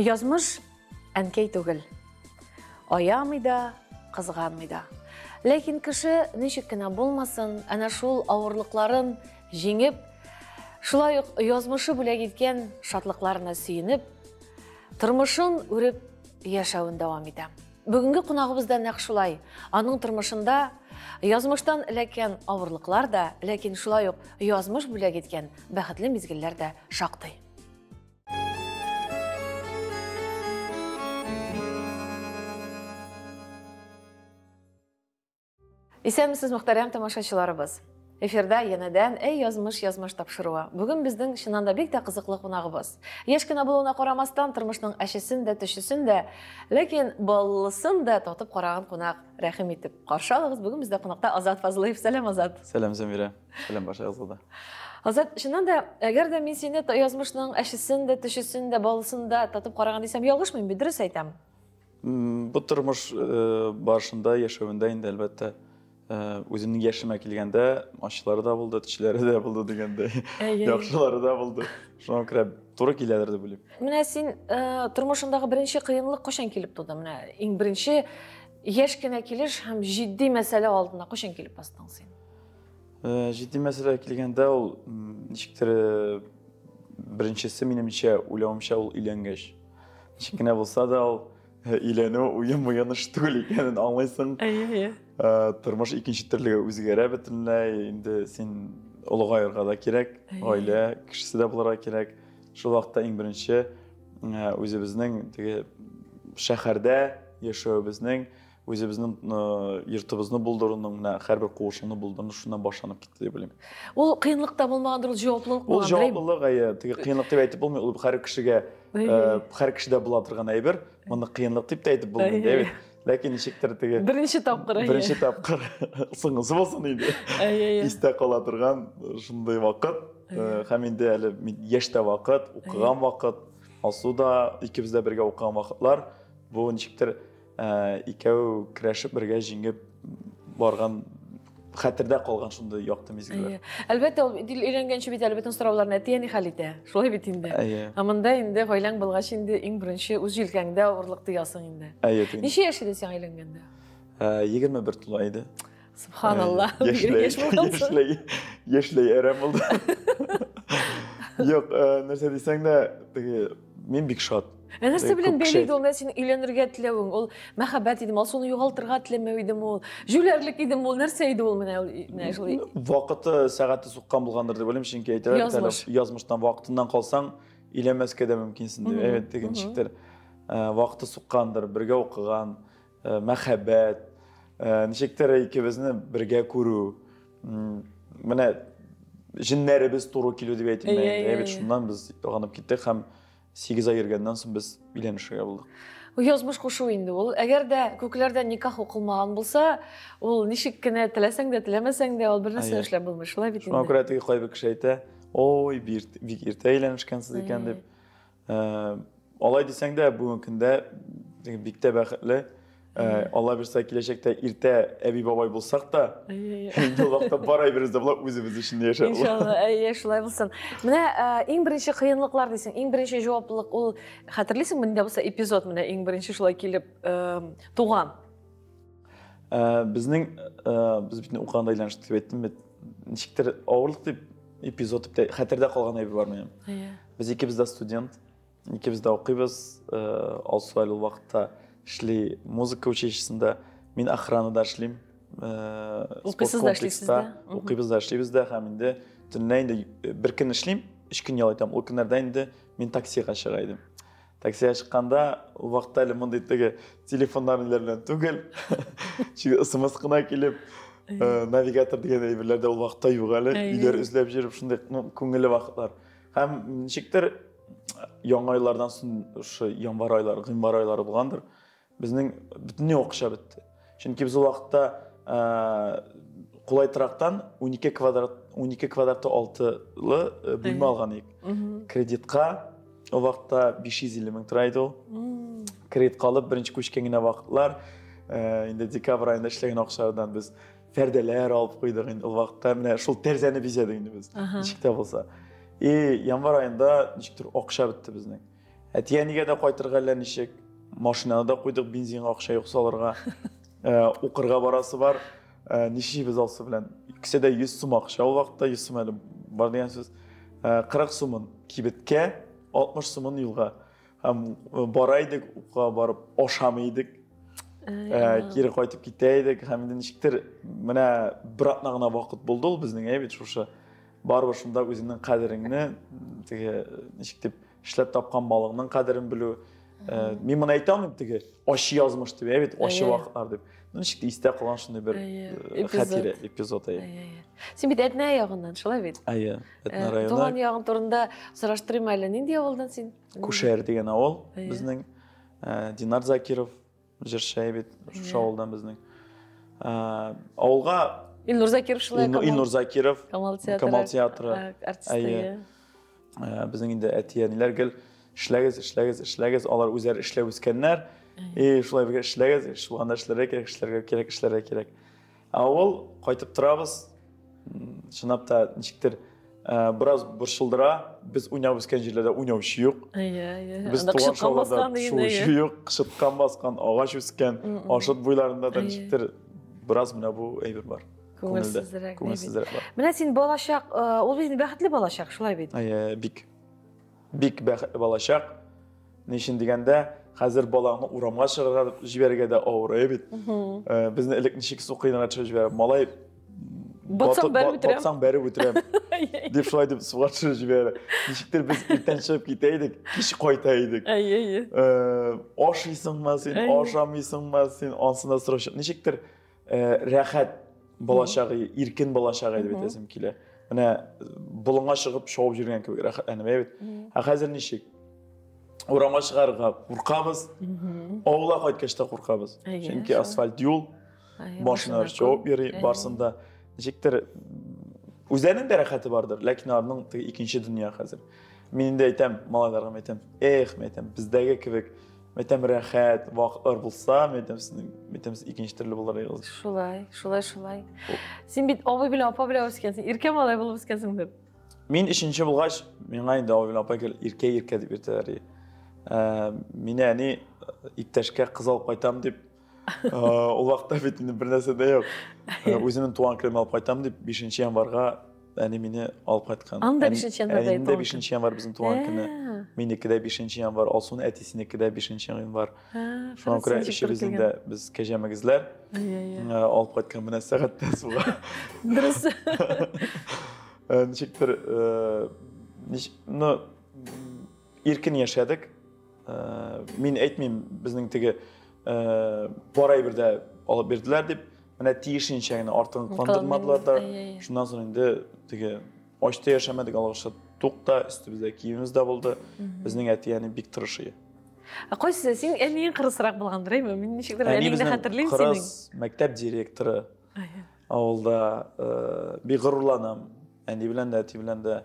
Язмыш әнкәй түгел. Аямый да, кызганмый да. Ләкин кеше ничек кенә булмасын, әнә шул авырлыкларын җиңеп, шулай ук язмышы бүләк иткән шатлыкларына сөенеп, тормышын үреп яшәвен дәвам итә. Бүгенге кунагыбыз да нәкъ шулай. Аның тормышында язмыштан эләккән авырлыклар да, ләкин шулай ук язмыш бүләк иткән бәхетле мизгелләр дә шактый. Исәнмесез, мөхтәрәм тамашачыларыбыз. Эфирда янәдән Әй язмыш язмыш тапшыруы. Бүген безнең чыннан да бик тә кызыклы кунагыбыз. Яшь кенә булуына карамастан, тормышның әчесен дә, төчесен дә, ләкин баллысын да татып караган кунак. Рәхим итеп каршы алыгыз. Бүген бездә кунакта Азат Фазлыев. Сәлам, Азат. Сәлам, Замирә. Сәлам барчагызга да. Азат, чыннан да, әгәр дә мин сине язмышның әчесен дә, төчесен дә, баллысын да татып караган дисәм, ялгышмыйм бит, дөрес әйтәм. Бу тормыш барышында, яшәвендә инде, әлбәттә, үземнең яшемә килгәндә, ачылары да булды, төчеләре дә булды дигәндәй, яхшылары да булды. Шуңа күрә туры киләдер дип уйлыйм. Менә син тормышыңдагы беренче кыенлык кайчан килеп туды? Менә иң беренче яшь кенә килеш һәм җитди мәсьәлә алдына кайчан килеп бастың син? Җитди мәсьәлә килгәндә, ул ничектер беренчесе, минемчә, уйлавымча, ул өйләнгәч. Ничек кенә булса да, ул өйләнү уен-муен эш түгел икәнен аңлыйсың. Әйе, әйе. Тормыш икенче төрлегә үзгәрә бөтенләй. Инде син олыгаерга да кирәк, гаилә кешесе дә булырга кирәк. Шул вакытта иң беренче үзебезнең теге шәһәрдә яшәвебезнең, үзебезнең йортыбызны булдыруның, менә һәрбер куышыңны булдыруның шуннан башланып китте дип уйлыйм. Ул кыенлык та булмагандыр, ул җаваплылык булгандыр. Ул җаваплылык, әйе, теге кыенлык дип әйтеп булмый, ул һәр кешегә, һәр кешедә була торган әйбер. Моны кыенлык дип тә әйтеп булмый, дә бит. Ләкин ничектер теге Беренче тапкыр, әйе. Беренче тапкыр соңгысы булсын инде. Әйе, әйе. Истә кала торган шундый вакыт. Һәм инде әле яшь тә вакыт, укыган вакыт, Алсу да икебез дә бергә укыган вакытлар. Бу ничектер икәү көрәшеп бергә җиңеп барган хәтердә калган шундый якты мизгелләр. Әлбәттә, ул өйләнгәнче бит әле бөтен сорауларны әти-әни хәл итә. Шулай бит инде. Әйе. Ә монда инде гаиләң булгач инде иң беренче үз җилкәңдә авырлык тоясың инде. Әйе. Ничә яшь иде сиңа өйләнгәндә? 21 тула иде. Субханалла. Яшьләй, яшьләй әрәм булды. Юк, нәрсә дисәң дә, теге мин бик шат. Ә нәрсә белән бәйле иде ул менә синең өйләнергә теләвең? Ул мәхәббәт идеме, Алсуны югалтырга теләмәү идеме ул? Җүләрлек идеме ул? Нәрсә иде ул менә ул менә шул? Вакыты, сәгате суккан булгандыр дип уйлыйм, чөнки әйтәләр бит әле, язмыштан вакытыннан калсаң, өйләнмәскә дә мөмкинсең дип. Әйбәт, теге ничектер вакыты суккандыр, бергә укыган, мәхәббәт, ничектер икебезне бергә күрү. Менә җеннәребез туры килү дип әйтим инде. Әйбәт, шуннан без ялганып киттек һәм 8 ай йөргәннән соң без өйләнешергә булдык. Язмыш кушу инде ул. Әгәр дә күкләрдә никах укылмаган булса, ул ничек кенә теләсәң дә, теләмәсәң дә, ул бер нәрсә эшләп булмый. Шулай бит инде. Шуңа күрә теге кайбер кеше әйтә, ой, бик иртә өйләнешкәнсез икән дип. Алай дисәң дә, бүгенге көндә бик тә бәхетле. Алла бирсә, киләчәктә иртә әби-бабай булсак та, инде ул вакытта бар әйберебез дә була, үзебез өчен яшәп. Иншалла, әйе, шулай булсын. Менә иң беренче кыенлыклар дисең, иң беренче җаваплылык ул, хәтерлисеңме, нинди булса эпизод менә иң беренче шулай килеп туган? Безнең, без бит укыганда өйләнештек дип әйттем бит, ничектер авырлык дип эпизод дип тә хәтердә калган әйбер бар минем. Без икебез дә студент, икебез дә укыйбыз. Алсу әле ул вакытта эшли музыка училищесында, мин охранада эшлим. Укыйсыз да, эшлисез дә? Укыйбыз да, эшлибез дә һәм инде төнлә инде бер көн эшлим, 3 көн ял итәм. Ул көннәрдә инде мин таксига чыга идем. Таксига чыкканда ул вакытта әле мондый теге телефоннар ниләр белән түгел. Чөнки смс кына килеп, навигатор дигән әйберләр дә ул вакытта юк әле. Өйләр эзләп йөреп, шундый күңелле вакытлар. Һәм ничектер яңа айлардан соң, шушы январь айлары, гыйнвар айлары булгандыр, безнең бөтенләй акча бетте. Чөнки без ул вакытта кулай торактан 12 квадрат, 12 квадратты алтылы бүлмә алган идек. Кредитка ул вакытта 550 мең тора иде ул. Кредитка алып, беренче күчкән генә вакытлар, инде декабрь аенда эшләгән акчадан без пәрдәләр алып куйдык инде ул вакытта, менә шул тәрәзәне бизәдек инде без, ничек тә булса. И январь аенда ничектер акча бетте безнең. Әти-әнигә дә кайтырга әллә ничек. Машинаны да куйдык, бензинга акча юк салырга. Укырга барасы бар. Нишлибез Алсу белән? Кесәдә 100 сум акча ул вакытта, 100 сум әле бар дигән сүз. 40 сумын кибеткә, 60 сумын юлга. Һәм бара идек, укуга барып ашамый идек. Кире кайтып китә идек һәм инде ничектер менә бер атна гына вакыт булды ул безнең, әй бит шушы. Барыбер шунда үзеңнең кадереңне теге ничек дип эшләп тапкан малыңның кадерен белү. Мин моны әйтә алмыйм теге ачы язмыш дип, әй бит ачы вакытлар дип. Ну ничек истә калган шундый бер хатирә, эпизод әйе. Син бит Әтнә ягыннан, шулай бит? Әйе, Әтнә районы. Туган ягың турында сораштырыйм әле, нинди авылдан син? Күшәр дигән авыл безнең. Динар Закиров җырчы бит, шушы авылдан безнең. Авылга Илнур Закиров шулай. Илнур Закиров. Камал театры. Камал театры. Артисты. Безнең инде әти-әниләр гел эшләгез, эшләгез, эшләгез, алар үзләре эшләп үскәннәр. И шулай бергә эшләгез, эш булганда эшләргә кирәк, эшләргә кирәк, эшләргә кирәк. Авыл кайтып торабыз. Чынлап та ничектер бераз борчылдыра. Без уйнап үскән җирләрдә уйнаучы юк. Әйе, әйе. Без туган шалларда шуучы юк, кычыткан баскан, агач үскән, Ашыт буйларында да ничектер бераз менә бу әйбер бар. Күңелсезрәк. Күңелсезрәк бар. Менә син балачак, ул бит бәхетле балачак, шулай бит? Әйе, бик. Бик бәхетле балачак. Ни өчен дигәндә, хәзер балаңны урамга чыгарга җибәрергә дә авыр, әйе бит? Безне элек ничек су коенырга төшереп җибәрә. Малай Батсаң бәреп үтерәм. Батсаң бәреп үтерәм. Дип шулай дип суга төшереп җибәрә. Ничектер без иртән чыгып китә идек, кич кайта идек. Әйе, әйе. Ашыйсыңмы син, ашамыйсыңмы син, ансына сорашып. Ничектер рәхәт балачагы, иркен балачагы дип әйтәсем килә. Менә болынга чыгып шауып йөргән кебек рәхәтләнеп, әйе бит. Ә хәзер ничек? Урамга чыгарга куркабыз, авылга кайткач та куркабыз. Чөнки асфальт юл, машиналар чабып йөри, барсын да ничектер үзләренең дә рәхәте бардыр, ләкин аларның теге икенче дөнья хәзер. Мин инде әйтәм, малайларга әйтәм, эх, әйтәм, бездәге кебек, әйтәм, рәхәт вакытлар булса, әйтәм, сезнең, әйтәм, сез икенче төрле булыр идегез. Шулай, шулай, шулай. Син бит абый белән апа белән үскәнсең, иркә малай булып үскәнсеңдер. Мин өченче булгач, миңа инде абый белән апа гел иркә иркә дип йөртәләр. Мине әни иптәшкә кыз алып кайтам дип, ул вакытта бит инде бер нәрсә дә юк. Үзенең туган көнен алып кайтам дип 5 январьга әни мине алып кайткан. Анда 5 январьда. Әнинең дә 5 январь безнең туган көне. Минеке дә 5 январь, Алсуның әтисенеке дә 5 январь. Шуңа күрә өчебезнең дә без кәҗә мөгезләр алып кайткан менә сәгатьтә суга. Дөрес. Ничектер, ну, иркен яшәдек. Мин әйтмим, безнең теге бар әйбер дә алып бирделәр дип, менә тиешенчә генә артыгын кыландырмадылар да. Шуннан соң инде теге ач та яшәмәдек, Аллага шөкер, тук та, өстебездә киемебез дә булды. Безнең әти-әни бик тырыш иде. Ә кайсы син әниең кырысрак булгандыр, әйме? Мин ничектер әниеңне хәтерлим синең. Кырыс, мәктәп директоры. Авылда бик горурланам. Әни белән дә, әти белән дә.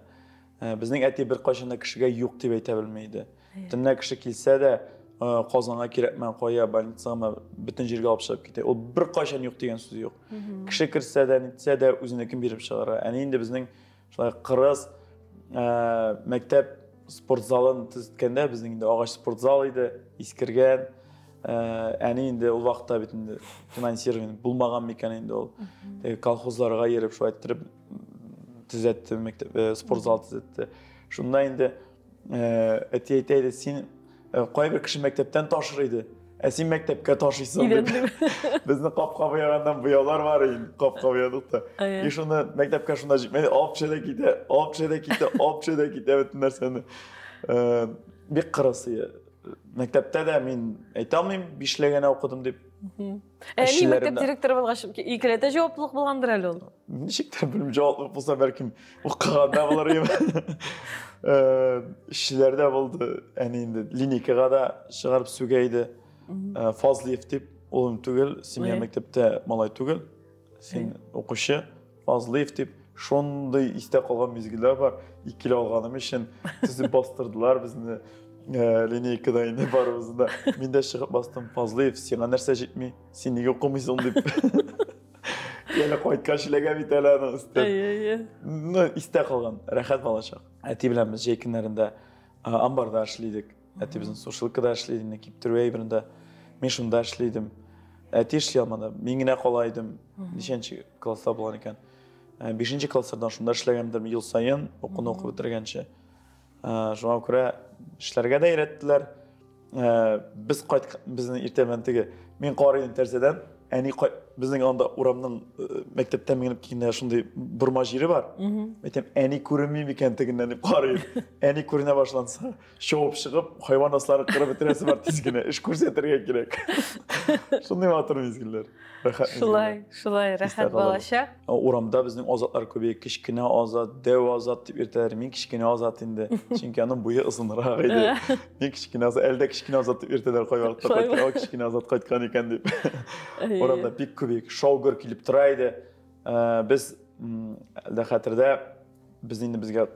Безнең әти беркайчан да кешегә юк дип әйтә белми иде. Төнлә кеше килсә дә, Казанга кирәкме, кая, больницагамы, бөтен җиргә алып чыгып китә. Ул беркайчан юк дигән сүз юк. Кеше керсә дә, нитсә дә, үзенекен биреп чыгара. Әни инде безнең шулай кырыс мәктәп спорт залын төзеткәндә, безнең инде агач спорт зал иде, искергән. Әни инде ул вакытта бит инде финансирование булмаган микән инде ул. Теге колхозларга йөреп шулай иттереп төзәтте мәктәп, спорт зал төзәтте. Шунда инде әти әйтә иде, син кайбер кеше мәктәптән ташыр иде, ә син мәктәпкә ташыйсың дип. Безне капка буяганнан буяулар бар иде, капка буядык та. И шуны мәктәпкә шунда җитмәде, алып төшә дә китә, алып төшә дә китә, алып төшә дә китә бөтен нәрсәне. Бик кырыс иде. Мәктәптә дә мин әйтә алмыйм, бишле генә укыдым дип. Әни мәктәп директоры булгач, икеләтә җаваплылык булгандыр әле ул. Ничек тә белмим, җаваплылык булса, бәлкем, укыган да булыр идем. Эшчеләр дә булды. Әни инде линейкага да чыгарып сүгә иде. Фазлиев дип, улым түгел, семья мәктәптә малай түгел, син укучы. Фазлыев дип, шундый истә калган мизгелләр бар. Икеле алганым өчен төзеп бастырдылар безне. Линейкада инде барыбызны да. Мин дә чыгып бастым. Фазлыев, сиңа нәрсә җитми? Син нигә укымыйсың дип. Әле кайткач эләгә бит әле аның өстен. Әйе, әйе. Ну, истә калган, рәхәт балачак. Әти белән без җәй көннәрендә амбарда эшли идек. Әти безнең сушилкада эшли иде, киптерү әйберендә. Мин шунда эшли идем. Әти эшли алмады. Мин генә кала идем. Ничәнче класста булган икән? Бишенче класслардан шунда эшләгәндер ел саен, укуны укып бетергәнче. Шуңа күрә эшләргә дә өйрәттеләр. Без кайт безнең иртә белән теге мин карыйм тәрәзәдән, әни безнең анда урамның мәктәптән менеп килгәндә шундый борма җире бар. Әйтәм, әни күренми микән тегеннән дип карыйм. Әни күренә башланса, чабып чыгып, хайван асларын кырып бетерәсе бар тиз генә, эш күрсәтергә кирәк. Шундый матур мизгелләр. Рәхәт. Шулай, шулай, рәхәт балачак. Урамда безнең Азатлар күбәя, кечкенә Азат, дәү Азат дип йөртәләр. Мин кечкенә Азат инде, чөнки аның буе озынрак иде. Мин кечкенә Азат, әле дә кечкенә Азат дип йөртәләр кайвакытта. Кайткан, кечкенә Азат кайткан икән дип. Урамда бик күбәя, шау-гөр килеп тора иде. Без әле дә хәтердә, без инде безгә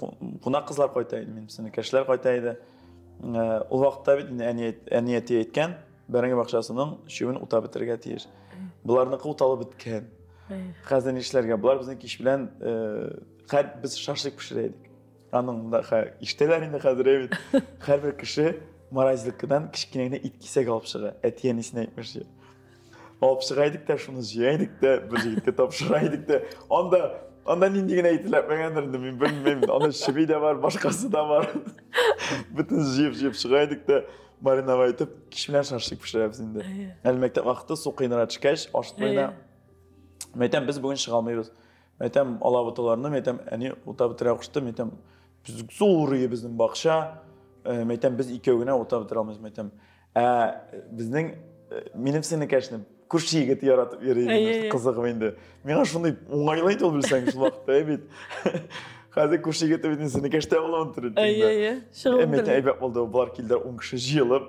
кунак кызлар кайта иде, минем сеңлекәшләр кайта иде. Ул вакытта бит инде әни әни әти әйткән, бәрәңге бакчасының чүбен утап бетерергә тиеш. Боларныкы уталып беткән. Хәзер нишләргә? Болар безнең кич белән хәр без шашлык пешерә идек. Аның да ишетәләр инде хәзер бит. Һәрбер кеше морозилкадан кечкенә генә ит кисәге алып чыга. Әти-әнисенә әйтмешли. Алып чыга идек тә, шуны җыя идек тә, бер җегеткә тапшыра идек тә. Анда анда нинди генә ит эләкмәгәндер инде, мин белмим. Анда чеби дә бар, башкасы да бар. Бөтен җыеп-җыеп чыга идек тә, мариновать итеп, кич белән шашлык пешерәбез инде. Әле мәктәп вакыты су кыйнара төшкәч, ашытмый да. Мәйтәм, без бүген чыга алмыйбыз. Мәйтәм, алабуталарны, мәйтәм, әни утап бетерә кушты, мәйтәм, без зур безнең бакча, мәйтәм, без икәү генә утап бетерә алмыйбыз, мәйтәм. Ә безнең минем сеңлекәшне күрше егете яратып йөри иде, кызыгым инде. Миңа шундый уңайлы иде ул белсәң, шул вакытта бит. Хәзер күрше егете бит сеңлекәштә булуын тора. Әйе, әйе. Чыгып әйбәт булды, болар килделәр, 10 кеше җыелып.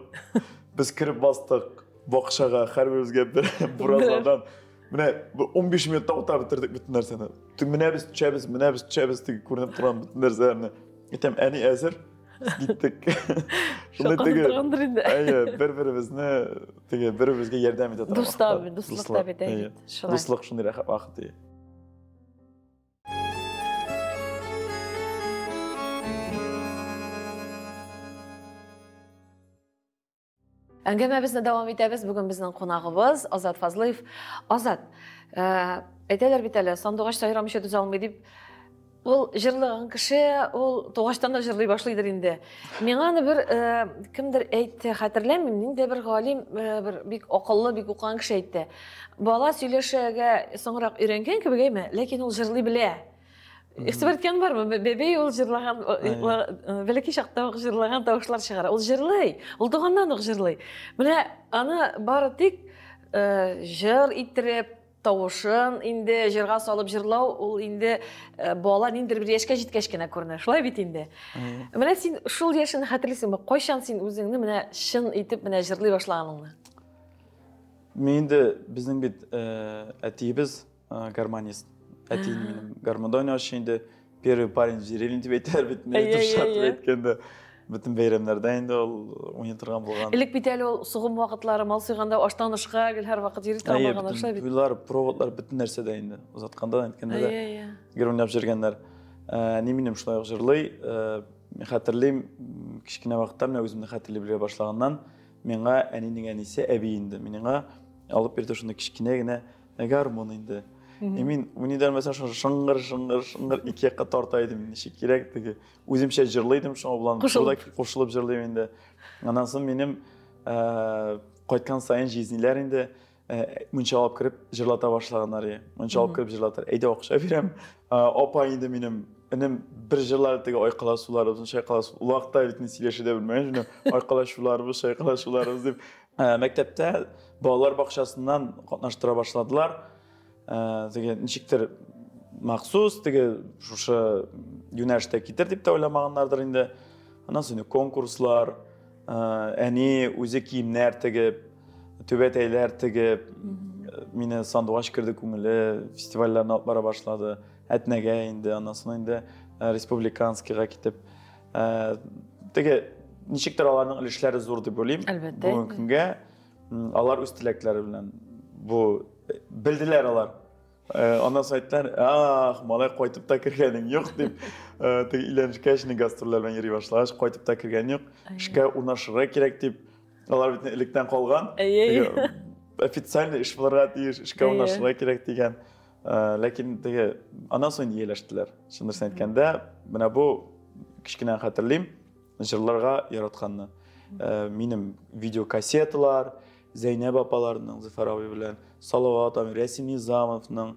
Без кереп бастык бакчага, һәрберебезгә бер буразнадан. Менә 15 минутта утап бетердек бөтен нәрсәне. Менә без төшәбез, менә без төшәбез дип күренеп торган бөтен нәрсәләрне. Әйтәм, әни әзер. Киттек. Шундай теге. Әйе, бер-беребезне теге бер-беребезгә ярдәм итә торган. Дуслар, дуслык та бит әйе. Дуслык шундый рәхәт вакыт. Әңгәмәбезне дәвам итәбез. Бүген безнең кунагыбыз Азат Фазлыев. Азат, әйтәләр бит әле, сандугач сайрамыйча түзә алмый дип. Ул җырлаган кеше, ул тугачтан да җырлый башлыйдыр инде. Миңа аны бер кемдер әйтте, хәтерләмим, нинди бер галим, бер бик акыллы, бик укыган кеше әйтте. Бала сөйләшергә соңрак өйрәнгән кебек, әйме, ләкин ул җырлый белә. Игътибар иткән бармы? Бәбәй ул җырлаган, бәләкәй чакта ук җырлаган тавышлар чыгара. Ул җырлый, ул туганнан ук җырлый. Менә аны бары тик җыр иттереп, тавышын инде җырга салып җырлау, ул инде бала ниндидер бер яшькә җиткәч кенә күренә. Шулай бит инде. Менә син шул яшен хәтерлисеңме? Кайчан син үзеңне менә чын итеп менә җырлый башлаганыңны? Мин инде безнең бит әтиебез гармонист. Әтием минем гармунда уйнаучы инде. Первый парень в деревне дип әйтәләр бит, мине тырышып әйткәндә. Бөтен бәйрәмнәрдә инде ул уйный торган булган. Элек бит әле ул сугым вакытлары, мал суйганда аштан ашка гел һәрвакыт йөри торган булган, шулай бит. Туйлар, проводлар, бөтен нәрсәдә инде. Озатканда да, әйткәндә дә. Гел уйнап йөргәннәр. Әни минем шулай ук җырлый. Мин хәтерлим, кечкенә вакытта менә үземне хәтерли белә башлаганнан миңа әнинең әнисе әби инде миңа алып бирде шундый кечкенә генә гармун инде. И мин уйный алмасам, шуны шыңгыр, шыңгыр, шыңгыр ике якка тарта идем, ничек кирәк теге. Үземчә җырлый идем, шуңа белән кушылып, кушылып җырлыйм инде. Аннан соң минем кайткан саен җизниләр инде мунча алып кереп җырлата башлаганнар. Мунча алып кереп җырлатыр. Әйдә акча бирәм. Апа инде минем энем бер җырлар теге айкала суларыбыз, чайкала су. Ул вакытта бит сөйләшә дә белмәгән, айкала суларыбыз, чайкала суларыбыз дип. Мәктәптә балалар бакчасыннан катнаштыра башладылар. Теге ничектер махсус теге шушы юнәлештә китер дип тә уйламаганнардыр инде. Аннан соң конкурслар, әни үзе киемнәр тегеп, түбәтәйләр тегеп, мине сандугач керде күңеле, фестивальләрне алып бара башлады. Әтнәгә инде, аннан соң инде республиканскийга китеп. Теге ничектер аларның өлешләре зур дип уйлыйм. Әлбәттә. Бүгенге көнгә алар үз теләкләре белән бу белделәр алар. Аннан соң әйттеләр, ах, малай кайтып та кергәнең юк дип. Теге өйләнешкәч, инде гастрольләр белән йөри башлагач, кайтып та кергән юк. Эшкә урнашырга кирәк дип. Алар бит электән калган. Әйе. Официально эш булырга тиеш, эшкә урнашырга кирәк дигән. Ләкин теге аннан соң инде ияләштеләр. Чын дөресен әйткәндә, менә бу кечкенә хәтерлим, җырларга яратканны. Минем видеокассеталар, Зәйнәб апаларның, Зөфәр абый белән, Салават абый, Рәсим Низамовның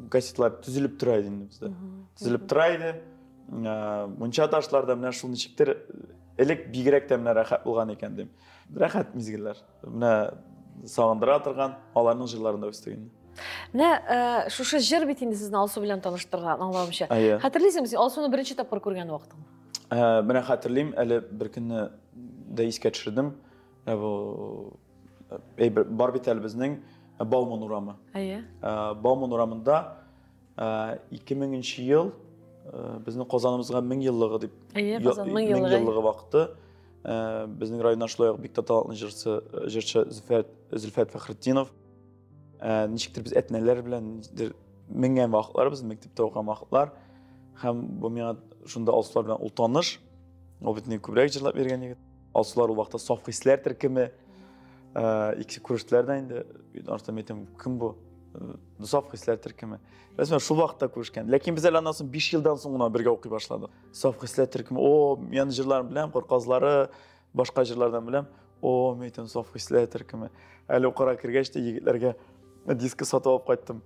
кассеталар төзелеп тора иде инде бездә. Төзелеп тора иде. Мунча ташларда менә шул ничектер элек бигрәк тә менә рәхәт булган икән дим. Рәхәт мизгелләр. Менә сагындыра торган аларның җырларында үстек инде. Менә шушы җыр бит инде сезне Алсу белән таныштырган, аңлавымча. Хәтерлисеңме син Алсуны беренче тапкыр күргән вакытыңны? Менә хәтерлим, әле бер көнне дә искә төшердем. Бу әйбер бар бит әле безнең Бауман урамы. Әйе. Бауман урамында 2000 ел безнең Казаныбызга 1000 еллыгы дип. Әйе, Казан 1000 еллыгы. 1000 еллыгы вакыты. Безнең районнан шулай ук бик тә талантлы җырчы, җырчы Зөфәр Зөлфәт Фәхретдинов. Ничектер без әтнәләр белән нидер менгән вакытлар, без мәктәптә укыган вакытлар. Һәм бу миңа шунда Алсулар белән ул таныш. Ул бит күбрәк җырлап йөргән егет. Алсулар ул вакытта Саф хисләр төркеме. Икесе күрештеләр дә инде. Арттан мин әйтәм, кем бу? Саф хисләр төркеме. Без менә шул вакытта күрешкән. Ләкин без әле аннан соң 5 елдан соң гына бергә укый башладык. Саф хисләр төркеме. О, мин җырларын беләм, Курказлары, башка җырлардан беләм. О, мин әйтәм, Саф хисләр төркеме. Әле укырга кергәч тә егетләргә диска сатып алып кайттым.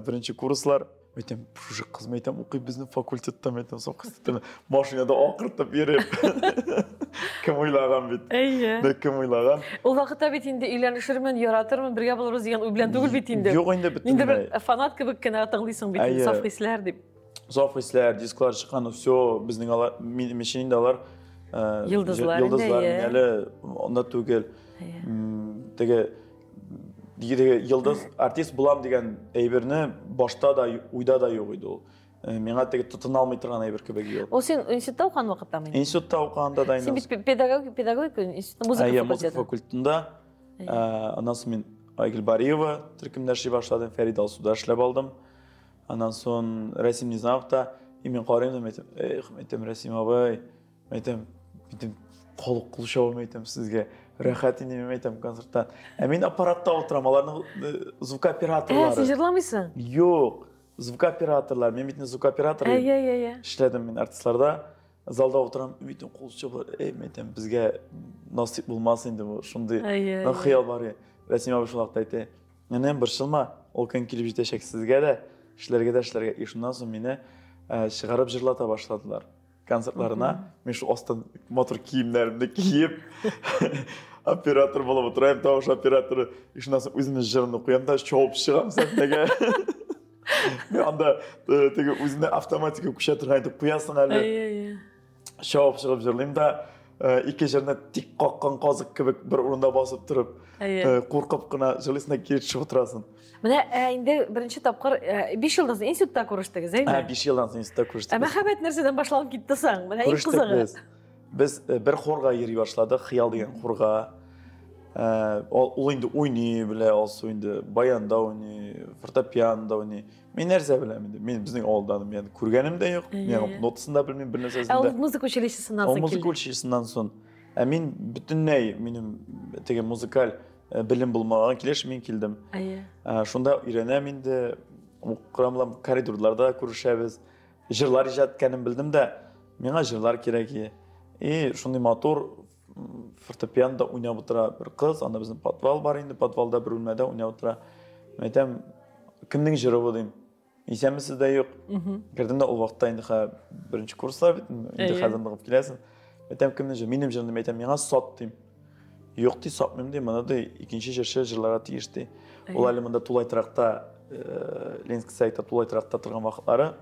Беренче курслар. Әйтәм, шушы кыз, әйтәм, укый безнең факультетта, әйтәм, саф хисләр. Машинада акыртып йөреп. Кем уйлаган бит. Әйе. Бик кем уйлаган. Ул вакытта бит инде өйләнешермен, яратырмын, бергә булырбыз дигән уй белән түгел бит инде. Юк инде бөтенләй. Инде бер фанат кебек кенә тыңлыйсың бит инде, саф хисләр дип. Саф хисләр, дисклар чыккан, все, безнең алар, минем өчен инде алар йолдызлар, йолдызлар, мин әле анда түгел. Теге теге йолдыз артист булам дигән әйберне башта да, уйда да юк иде ул. Миңа теге тотына алмый торган әйбер кебек юк. Ул син институтта укыган вакыттамы? Институтта укыганда да инде. Син бит педагогика институтында, музыка факультетында. Музыка факультетында. Аннан соң мин Айгөл Бариева төркемдә эшли башладым, Фәрид Алсуда эшләп алдым. Аннан соң Рәсим Низамов та, и мин карыйм да, әйтәм, эх, әйтәм, Рәсим абый, әйтәм, әйтәм, кол кул чабам, әйтәм сезгә. Рәхәт инде мин әйтәм концертта. Ә мин аппаратта утырам, аларның звукооператорлары. Ә, син җырламыйсың? Юк, звукооператорлар. Мин бит звукооператор. Әйе, әйе, әйе. Эшләдем мин артистларда. Залда утырам, бит кул чабалар. Эй, мин әйтәм, безгә насыйп булмас инде бу, шундый хыял бар. Рәсим абый шул вакытта әйтә, Энем, борчылма, ул көн килеп җитәчәк сезгә дә, эшләргә дә эшләргә. И шуннан соң мине чыгарып җырлата башладылар. Концертларына мин шул астан матур киемнәремне киеп, оператор булып утырам, тавыш операторы. И шуннан соң үземнең җырымны куям да чабып чыгам сәхнәгә. Мин анда теге үзенә автоматика күчә торган итеп куясың әле. Әйе, әйе. Чабып чыгып җырлыйм да, ике җырны тик каккан казык кебек бер урында басып торып, куркып кына җырлыйсың да кире төшеп утырасың. Менә инде беренче тапкыр 5 елдан соң институтта күрештегез, әйме? 5 елдан соң институтта күрештек. Ә мәхәббәт нәрсәдән башланып китте соң? Менә иң кызыгы. Без. Без бер хорга йөри башладык, Хыял дигән хорга. Ул инде уйный белә, Алсу инде баянда уйный, фортепианода уйный. Мин нәрсә беләм инде? Мин безнең авылдан, мин күргәнем дә юк, мин нотасын да белмим, бер нәрсәсен дә. Ә ул музыка училищесыннан соң килде. Ул музыка училищесыннан соң. Ә мин бөтенләй минем теге музыкаль белем булмаган килеш мин килдем. Әйе. Шунда өйрәнәм инде, укырамлам, коридорларда күрешәбез. Җырлар иҗат иткәнен белдем дә, миңа җырлар кирәк. И шундый матур фортепианода уйнап утыра бер кыз, анда безнең подвал бар инде, подвалда бер бүлмәдә уйнап утыра. Мин әйтәм, кемнең җыры бу дим. Исәнмесез дә юк. Кердем дә ул вакытта инде хә беренче курслар бит, инде хәзер ныгып киләсең. Әйтәм, кемнең җыры? Минем җырым дим, әйтәм, миңа сат дим. Юк ди, сатмыйм ди, моны ди, икенче җырчы җырларга тиеш ди. Ул әле монда тулай торакта, Ленинский сайтта тулай торакта торган вакытлары.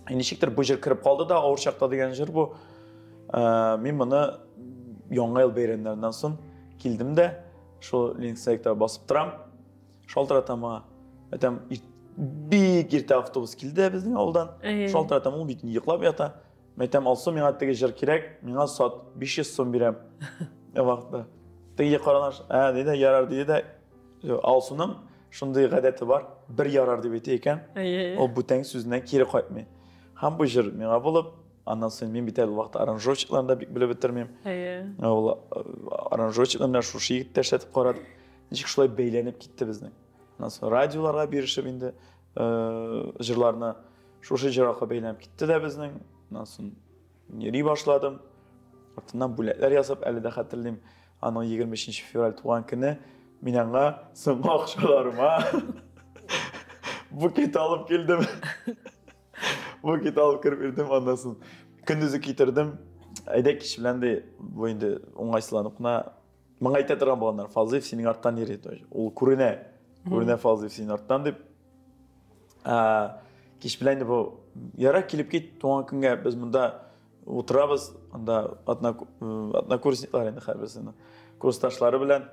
Ничектер бу җыр кереп калды да, авыр чакта дигән җыр бу. Мин моны Яңа ел бәйрәмнәреннән соң килдем дә, шул Ленинский сайтта басып торам. Шалтыратам аңа. Әйтәм, бик иртә автобус килде безнең авылдан. Шалтыратам, ул бит йоклап ята. Әйтәм, Алсу, миңа теге җыр кирәк, миңа сат, 500 сум бирәм. Вакытта. Теге каранаш, ә, диде, ярар, диде дә, Алсуның шундый гадәте бар, бер ярар дип әйтә икән, ул бүтән сүзеннән кире кайтмый. Һәм бу җыр миңа булып, аннан соң мин бит әле вакытта аранжировщикларны да бик белеп бетермим. Ул аранжировщиклар менә шушы егеттә эшләтеп карады. Ничек шулай бәйләнеп китте безнең. Аннан соң радиоларга бирешеп инде җырларны шушы җыр аркылы бәйләнеп китте дә безнең. Аннан соң йөри башладым. Артыннан бүләкләр ясап, әле дә хәтерлим, аның 23 февраль туган көне, мин аңа соңгы акчаларыма букет алып килдем. Букет алып кереп йөрдем, аннан соң көндезе китердем. Әйдә кич белән ди, бу инде уңайсызланып кына моңа әйтә торган булганнар, Фазлыев синең арттан йөри, то есть ул күренә, күренә Фазлыев синең арттан дип. Кич белән инде бу ярар килеп кит, туган көнгә без монда утырабыз, анда однокурсниклар инде һәрберсенең курсташлары белән.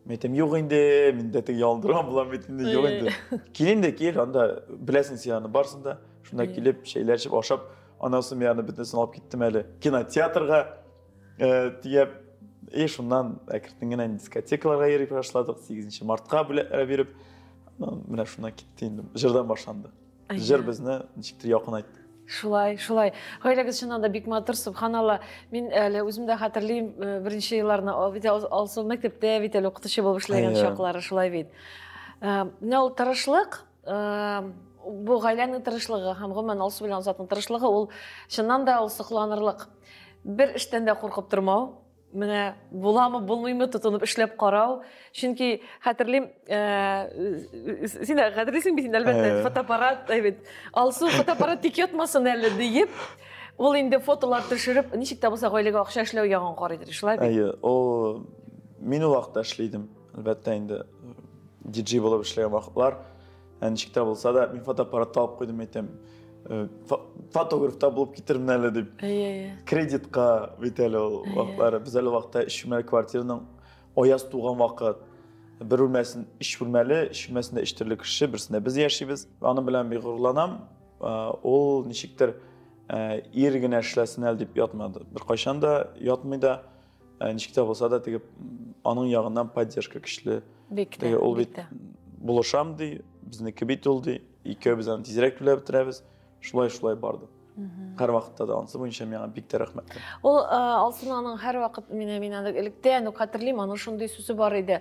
Мин әйтәм, юк инде, мин дә теге ялындырган булам бит инде, юк инде. Кил инде, кил, анда беләсең син аны барсын да. Шунда килеп, чәйләр эчеп, ашап, аннан соң мин аны бөтенесен алып киттем әле кинотеатрга төяп. И шуннан әкрен генә дискотекаларга йөри башладык, 8 мартка бүләкләр биреп. Менә шуннан китте инде, җырдан башланды. Җыр безне ничектер якынайтты. Шулай, шулай. Гаиләгез чыннан да бик матур, субханалла. Мин әле үзем дә хәтерлим, беренче елларны бит Алсу мәктәптә бит әле укытучы булып эшләгән чаклары, шулай бит. Менә ул тырышлык, бу гаиләнең тырышлыгы һәм гомумән Алсу белән Азатның тырышлыгы, ул чыннан да ул сокланырлык. Бер эштән дә куркып тормау, менә буламы, булмыймы тотынып эшләп карау. Чөнки хәтерлим, син дә хәтерлисең бит инде, әлбәттә, фотоаппарат, бит. Алсу фотоаппарат тик ятмасын әле диеп, ул инде фотолар төшереп, ничек тә булса гаиләгә акча эшләү ягын карыйдыр, шулай бит? Әйе, ул мин ул вакытта эшли идем. Әлбәттә инде диджей булып эшләгән вакытлар, ничек тә булса да мин фотоаппарат алып куйдым, әйтәм, фотограф та булып китермен әле дип. Әйе. Кредитка бит әле ул вакытлары. Без әле вакытта өч бүлмәле квартираның аяз туган вакыт. Бер бүлмәсен өч бүлмәле, өч бүлмәсендә өч төрле кеше, берсендә без яшибез. Аның белән бик горурланам. Ул ничектер ир генә эшләсен әле дип ятмады. Беркайчан да ятмый да, ничек тә булса да теге аның ягыннан поддержка көчле. Бик тә. Ул бит булышам ди, безнеке бит ул ди. Икәү без аны тизрәк түләп бетерәбез. Шулай-шулай барды. Һәр вакытта да анысы буенча миңа бик тә рәхмәтле. Ул Алсуның һәр вакыт мин аны электән үк хәтерлим, аның шундый сүзе бар иде.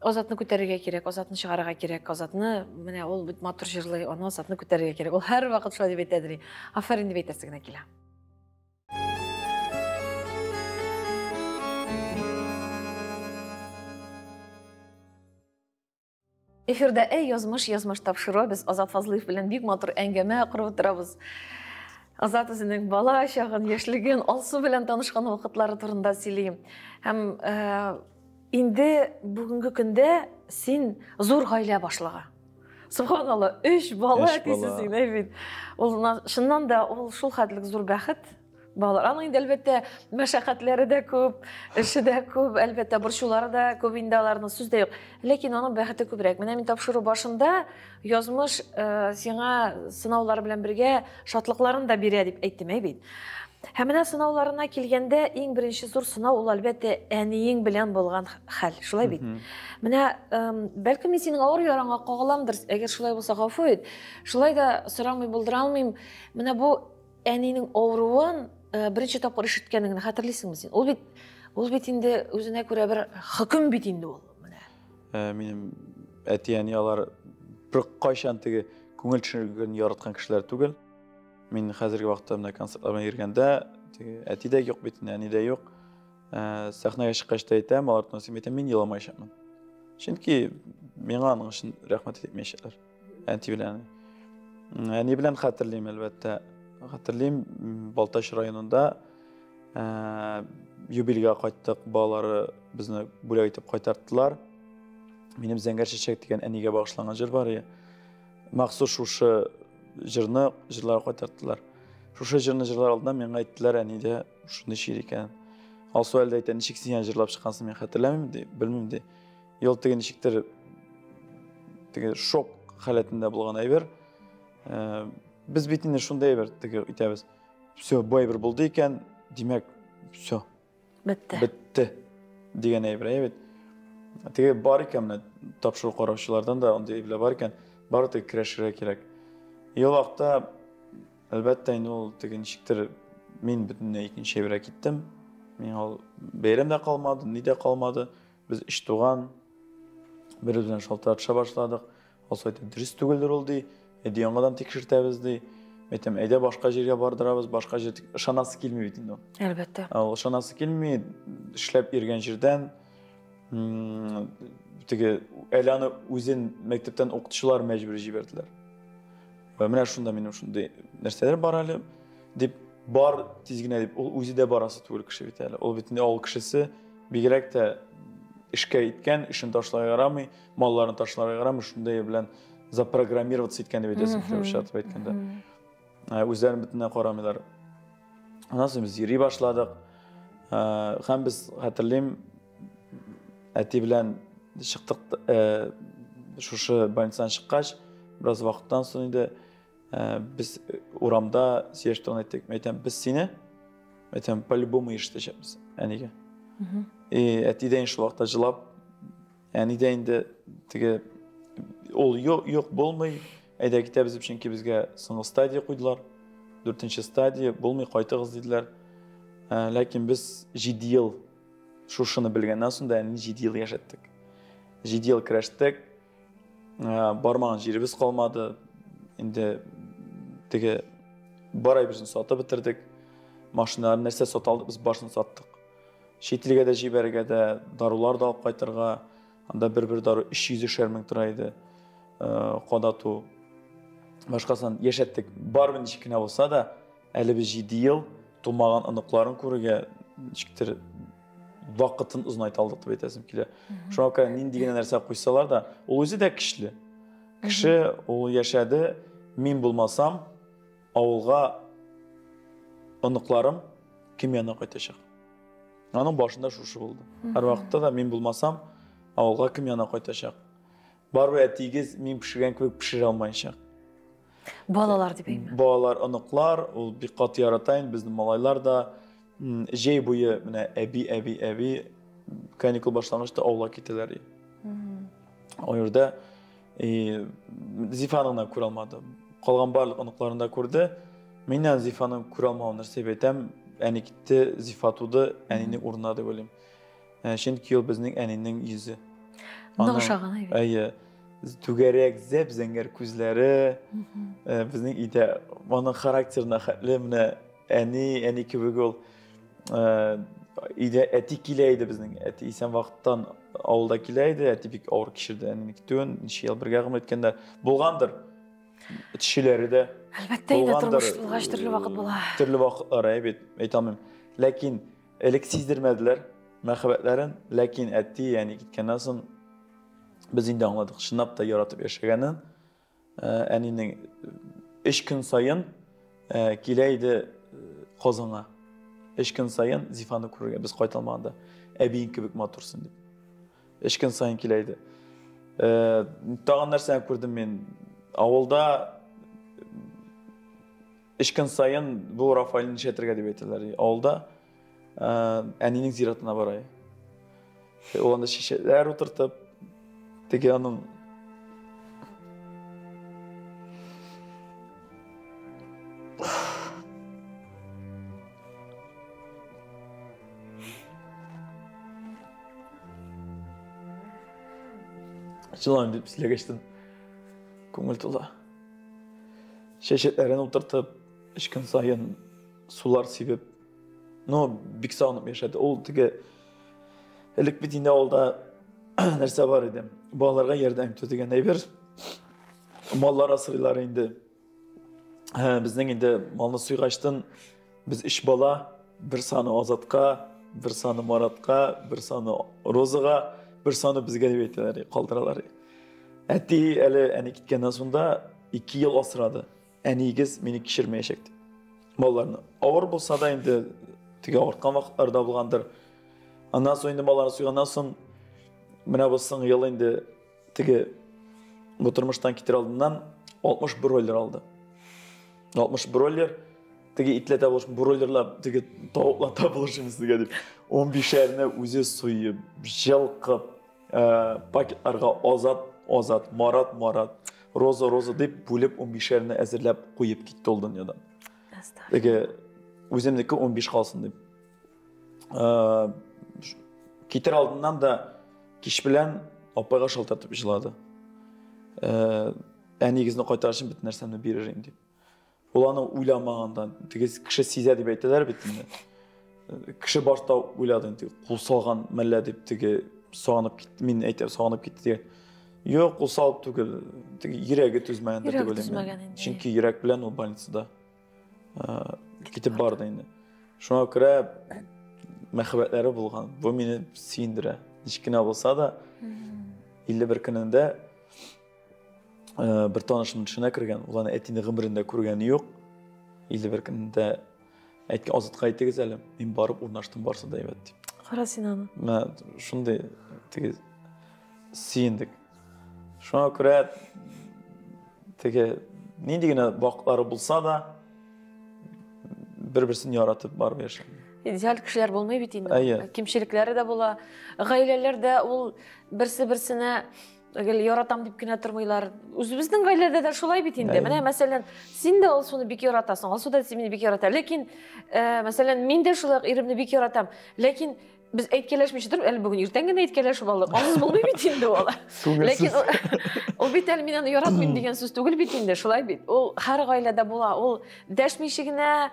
Азатны күтәрергә кирәк, Азатны чыгарырга кирәк, Азатны, менә ул бит матур җырлый, аны Азатны күтәрергә кирәк. Ул һәр вакыт шулай дип әйтә, афәрин дип әйтәсе генә килә. Эфирда «Әй, язмыш, язмыш» тапшыруы. Без Азат Фазлыев белән бик матур әңгәмә корып утырабыз. Азат үзенең бала чагын, яшьлеген, Алсу белән танышкан вакытлары турында сөйли. Һәм инде бүгенге көндә син зур гаилә башлыгы. Субханалла, 3 бала әтисе син, әй бит. Ул чыннан да ул шул хәтлек зур бәхет. Балалар, аның инде әлбәттә мәшәкатьләре дә күп, эше дә күп, әлбәттә борчулары да күп инде аларның, сүз дә юк. Ләкин аның бәхете күбрәк. Менә мин тапшыру башында язмыш сиңа сынаулар белән бергә шатлыкларын да бирә дип әйттем, әй бит. Һәм менә сынауларына килгәндә иң беренче зур сынау ул әлбәттә әниең белән булган хәл, шулай бит. Менә бәлкем мин синең авыр яраңа кагыламдыр, әгәр шулай булса гафу ит. Шулай да сорамый булдыра алмыйм. Менә бу әнинең авыруын беренче тапкыр ишеткәнеңне хәтерлисеңме син? Ул бит инде үзенә күрә бер хөкем бит инде ул. Менә. Минем әти-әни алар бер кайчан теге күңел төшенкелеген яраткан кешеләр түгел. Мин хәзерге вакытта менә концертларга йөргәндә теге әти дә юк бит, әни дә юк. Сәхнәгә чыккач та әйтәм, алар турында сөйләп әйтәм, мин еламаячакмын. Чөнки миңа аның өчен рәхмәт әйтмәячәкләр. Әти белән. Әни белән хәтерлим, әлбәттә. Хәтерлим, Балтач районында юбилейга кайттык, балалары безне бүләк итеп кайтарттылар. Минем Зәңгәр чәчәк дигән әнигә багышланган җыр бар иде. Махсус шушы җырны җырларга кайтарттылар. Шушы җырны җырлар алдыннан миңа әйттеләр, әни дә шундый чир икән. Алсу әле дә әйтә, ничек син җырлап чыккансың, мин хәтерләмим ди, белмим ди. Юл теге ничектер теге шок халәтендә булган әйбер. Без бит инде шундый әйбер теге әйтәбез. Всё, бу әйбер булды икән, димәк, всё. Бетте. Бетте дигән әйбер, әйе бит. Теге бар икән менә тапшыру караучылардан да андый әйберләр бар икән, бары тик көрәшергә кирәк. И ул вакытта, әлбәттә, инде ул теге ничектер мин бөтенләй икенче әйбергә киттем. Миңа ул бәйрәм дә калмады, ни дә калмады. Без өч туган бер-беребез белән шалтыратыша башладык. Алсу әйтә, дөрес түгелдер ул, ди. Әйдә яңадан тикшертәбез, ди. Әйтәм, әйдә башка җиргә бардырабыз, башка җир ышанасы килми бит инде ул. Әлбәттә. Ул ышанасы килми, эшләп йөргән җирдән теге әле аны үзен мәктәптән укытучылар мәҗбүр җибәрделәр. Вә менә шунда минем шундый нәрсәләр бар әле дип бар тиз генә дип ул үзе дә барасы түгел кеше бит әле. Ул бит инде авыл кешесе, бигрәк тә эшкә иткән, эшен ташларга ярамый, малларын ташларга ярамый, шундай белән запрограммироваться иткән дип әйтәсең, русча атып әйткәндә. Үзләрен бөтенләй карамыйлар. Аннан соң без йөри башладык. Һәм без хәтерлим, әти белән чыктык, шушы больницадан чыккач, бераз вакыттан соң инде без урамда сөйләшеп торган әйттек. Мин әйтәм, без сине, әйтәм, по-любому ишетәчәкбез әнигә. И әти дә инде шул вакытта җылап, Әни дә инде теге ул юк, юк булмый. Әйдә китәбез дип, чөнки безгә соңгы стадия куйдылар. Дүртенче стадия, булмый, кайтыгыз диделәр. Ә, ләкин без 7 ел шушыны белгәннән соң да әнине 7 ел яшәттек. 7 ел көрәштек. Ә, бармаган җиребез калмады. Инде теге бар әйберсен сатып бетердек. Машиналар нәрсә сата алдык, без барысын саттык. Чит илгә дә җибәрергә дә, дарулар да алып кайтырга. Анда бер-бер дару 300 мең тора иде. Э, кадату. Башкасын яшәттек. Барыбер ничек кенә булса да, әле без 7 ел тумаган оныкларын күрергә ничектер вакытын озынайта алдык дип әйтәсем килә. Шуңа күрә нинди генә нәрсә куйсалар да, ул үзе дә көчле. Кеше ул яшәде, мин булмасам, авылга оныкларым кем янына кайтачак? Аның башында шушы булды. Һәр вакытта да мин булмасам, авылга кем янына кайтачак? Барыбер әтиегез мин пешергән кебек пешерә алмаячак. Балалар дип әйме? Балалар, оныклар, ул бик каты ярата инде безнең малайлар да. Җәй буе менә әби, әби, әби каникул башлангач та авылга китәләр. Ул йөрдә и Зифаны гына күрә алмады. Калган барлык оныкларын да күрде. Миннән Зифаны күрә алмавын нәрсә дип әйтәм, әни китте, Зифа туды, әнинең урынына дип уйлыйм. Э, чөнки ул безнең әнинең йөзе. Нык ошаган әйбәт. Әйе. Түгәрәк, зәп-зәңгәр күзләре, э, безнең өйдә аның характерына хәтле менә әни, әни кебек ул. Э, өйдә әти килә иде безнең. Әти исән вакыттан авылда килә иде. Әти бик авыр кичерде әнинең китүен. Ничә ел бергә гомер иткәндә булгандыр. Төшеләре дә. Әлбәттә, инде тормыш булгач төрле вакыт була. Төрле вакытлар, әй бит, әйтә алмыйм. Ләкин элек сиздермәделәр мәхәббәтләрен, ләкин әти, әни киткәннән соң без инде аңладык, чынлап та яратып яшәгәнен. Э, әнинең өч көн саен э, килә иде э, Казанга. Өч көн саен Зифаны күрергә без кайта алмаганда. Әбиең кебек матурсың дип. Өч көн саен килә иде. Тагын нәрсәне күрдем мин? Авылда өч көн саен бу Рафаэльне нишләтергә дип әйтәләр. Авылда әнинең зиратына бара. Ул анда чәчәкләр утыртып, теге аның Жылам дип сөйләгәчтен күңел тула. Чәчәкләрен утыртып, өч көн саен сулар сибеп, ну, бик сагынып яшәде. Ул теге элек бит инде авылда нәрсә бар иде. Балаларга ярдәм итү дигән әйбер. Маллар асрыйлар инде. Ә, безнең инде малны суйгачтын без өч бала, бер саны Азатка, бер саны Маратка, бер саны Розага, бер саны безгә дип әйтәләр, калдыралар. Әти әле әни киткәннән соң да 2 ел асрады. Әниегез мине кичермәячәк дип. Балаларны. Авыр булса да инде теге авырткан вакытлар да булгандыр. Аннан соң инде балаларны суйганнан соң менә бу соңгы ел инде теге бу тормыштан китер алдыннан 60 бройлер алды. 60 бройлер теге итләтә булыш бройлерлар теге тавыклата булышым сезгә дип. 15-әрне үзе суеп, җылкып. Пакетларга Азат, Азат, Марат, Марат, Роза, Роза дип бүлеп 15-әрне әзерләп куеп китте ул дөньядан. Теге үземнеке 15 калсын дип. Китер алдыннан да кич белән апайга шалтыратып җылады. Әнигезне кайтарыр өчен бөтен нәрсәмне бирер идем дип. Ул аны уйламаганда, теге кеше сизә дип әйтәләр бит инде. Кеше башта уйлады инде, кул салган мәллә дип теге сагынып китте, мин әйтәм, сагынып китте дигән. Юк, кул салып түгел, теге йөрәге түзмәгәндер дип уйлыйм. Чөнки йөрәк белән ул больницада китеп барды инде. Шуңа күрә мәхәббәтләре булган. Бу мине сөендерә. Ничек кенә булса да, 51 көнендә бер танышымның төшенә кергән. Ул аны әтине гомерендә күргәне юк. 51 көнендә әйткән, Азатка әйтегез әле, мин барып урнаштым, барсы да әйбәт дип. Кара син аны. Менә шундый теге сөендек. Шуңа күрә теге нинди генә вакытлары булса да, бер-берсен яратып барып яшәү. Идеаль кешеләр булмый бит инде. Әйе. Кимчелекләре дә була. Гаиләләрдә ул берсе-берсенә гел яратам дип кенә тормыйлар. Үзебезнең гаиләдә дә шулай бит инде. Менә мәсәлән, син дә Алсуны бик яратасың, Алсу да сине бик ярата. Ләкин, мәсәлән, мин дә шулай иремне бик яратам. Ләкин без әйткәләшмичә торып, әле бүген иртән генә әйткәләшеп алдык. Ансыз булмый бит инде ул. Ләкин ул бит әле мин аны яратмыйм дигән сүз түгел бит инде, шулай бит. Ул һәр гаиләдә була. Ул дәшмичә генә,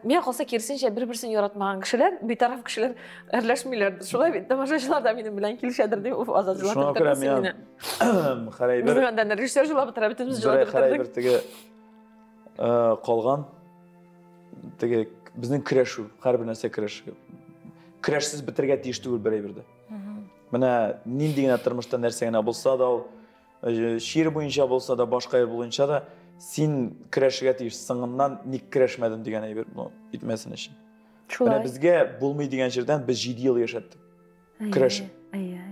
миңа калса, киресенчә, бер-берсен яратмаган кешеләр, битараф кешеләр әрләшмиләр. Шулай бит. Тамашачылар да минем белән килешәдер дип, уф, Азат җылатып бетермәсен мине. Хәрәйбер. Безнең анда режиссер җылап бетерә, бөтенебез җылап бетердек. Хәрәйбер теге калган теге безнең көрәшү, һәрбер нәрсә көрәш. Көрәшсез бетергә тиеш түгел бер әйбер дә. Менә нинди генә тормышта нәрсә генә булса да ул, чир буенча булса да, башка әйбер буенча да, син көрәшергә тиеш. Соңыннан ник көрәшмәдем дигән әйбер итмәсен өчен. Шулай. Менә безгә булмый дигән җирдән без 7 ел яшәттек. Көрәшеп. Әйе, әйе.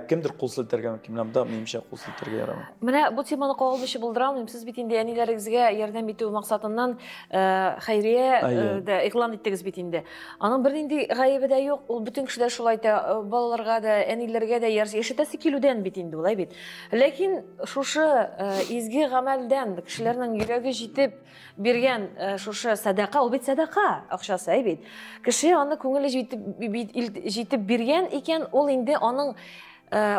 Кемдер кул селтәргә мөмкин, менә монда минемчә кул селтәргә ярамый. Менә бу теманы кагылмыйча булдыра алмыйм. Сез бит инде әниләрегезгә ярдәм итү максатыннан хәйрия дә игълан иттегез бит инде. Аның бернинди гаебе дә юк. Ул бөтен кеше дә шулай әйтә, балаларга да, әниләргә дә яшәтәсе килүдән бит инде, улай бит. Ләкин шушы изге гамәлдән кешеләрнең йөрәге җитеп биргән шушы сәдака, ул бит сәдака акчасы, әй бит. Кеше аны күңеле җитеп биргән икән, ул инде аның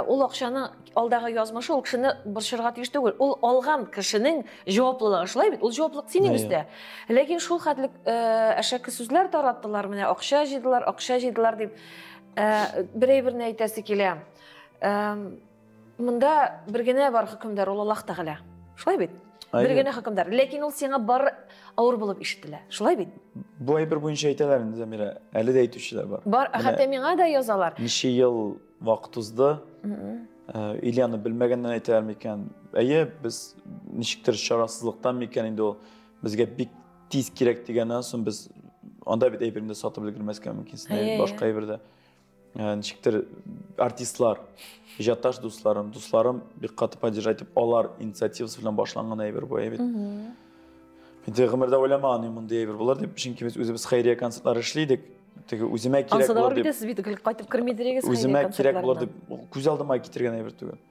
ул акчаның алдагы язмышы ул кешене борчырга тиеш түгел. Ул алган кешенең җаваплылыгы, шулай бит? Ул җаваплылык синең өстә. Ләкин шул хәтлек әшәке сүзләр тараттылар, менә акча җыйдылар, акча җыйдылар дип бер әйберне әйтәсе килә. Монда бер генә бар хөкемдар, ул Аллаһ Тәгалә. Шулай бит? Бер генә хөкемдар. Ләкин ул сиңа бар авыр булып ишетелә. Шулай бит? Бу әйбер буенча әйтәләр инде, Замира. Әле дә әйтүчеләр бар. Бар, хәтта миңа да язалар. Ничә ел вакыт узды. Ильяны белмәгәннән әйтәләр микән? Әйе, без ничектер чарасызлыктан микән инде ул безгә бик тиз кирәк дигәннән соң без анда бит әйберне сатып өлгермәскә мөмкинсең, башка әйбердә. Ничектер артистлар, иҗатташ дусларым, дусларым бик каты поддержать итеп, алар инициативасы белән башланган әйбер бу әйбер. Мин теге гомердә уйламаган идем мондый әйбер булыр дип, чөнки без үзебез хәйрия концертлары эшли идек. Теге үземә кирәк булыр дип. Сез бит гел кайтып кермидер идегез хәйрия Үземә кирәк булыр дип күз алдыма китергән әйбер түгел.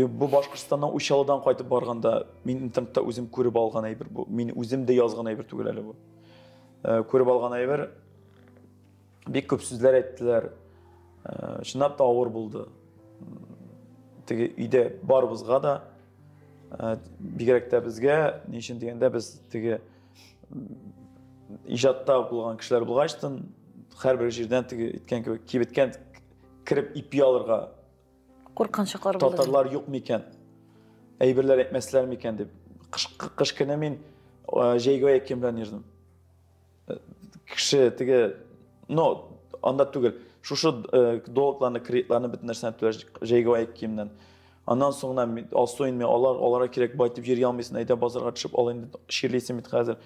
Бу Башкортстаннан Учалыдан кайтып барганда мин интернетта үзем күреп алган әйбер бу. Мин үзем дә язган әйбер түгел әле бу. Күреп алган әйбер. Бик күп сүзләр әйттеләр. Чынлап та авыр булды. Теге өйдә барыбызга да, бигрәк тә безгә, ни өчен дигәндә без теге иҗатта булган кешеләр булгачтын, һәрбер җирдән теге әйткән кебек кибеткән кереп ипи алырга курккан чаклар булды. Татарлар юк микән? Әйберләр әйтмәсләр микән дип. Кыш көне мин җәйге аяк кием белән йөрдем. Кеше теге, но анда түгел. Шушы долларларны, кредитларны бөтен нәрсәне түләш җәйге аяк киемнән. Аннан соң гына Алсу инде алар кирәк бай дип җир алмыйсың, әйдә базарга төшеп ал инде, чирлисең бит хәзер.